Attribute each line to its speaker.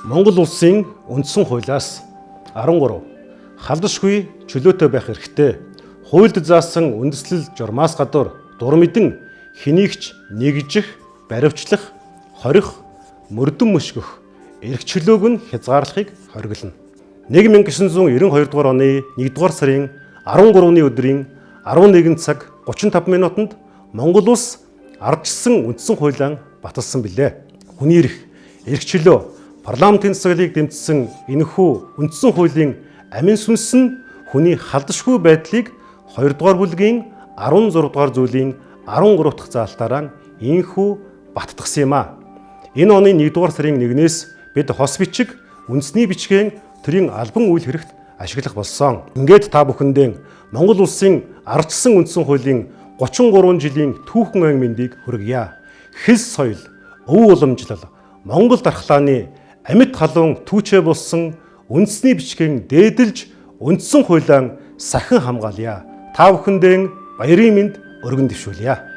Speaker 1: Монгол улсын үндсэн хуулиас 13 халдашгүй чөлөөтэй байх эрхтэй. Хуульд заасан үндэслэл журмаас гадуур дур мэдэн хэнийг ч нэгжих, баривчлах, хорих, мөрдөн мөшгөх эрх чөлөөг нь хязгаарлахыг хориглоно. 1992 дугаар оны 1 дугаар сарын 13-ны өдрийн 11 цаг 35 минутанд Монгол улс ардчилсан үндсэн хуулиан баталсан билээ. Хүний эрх, эрх чөлөө, парламентын засаглалыг дэмжсэн энэхүү үндсэн хуулийн амин сүнс нь хүний халдашгүй байдлыг 2 дугаар бүлгийн 16 дугаар зүйлийн 13 дахь заалтаараа инхүү баттгасан юм а. Энэ оны 1 дугаар сарын 1-ээс бид хос бичиг, үндэсний бичгийн төрийн албан үйл хэрэгт ашиглах болсон. Ингээд та бүхэндээ Монгол улсын ардчилсан үндсэн хуулийн 33 жилийн түүхэн айн мэндийг хүргье. Хэл соёл, өв уламжлал, Монгол дархлааны амьд халуун түүчээ болсон үндэсний бичгийн дээдэлж үндсэн хуулиан сахин хамгаалъя. Та бүхэндээ баярын мэнд өргөн дэвшүүлье.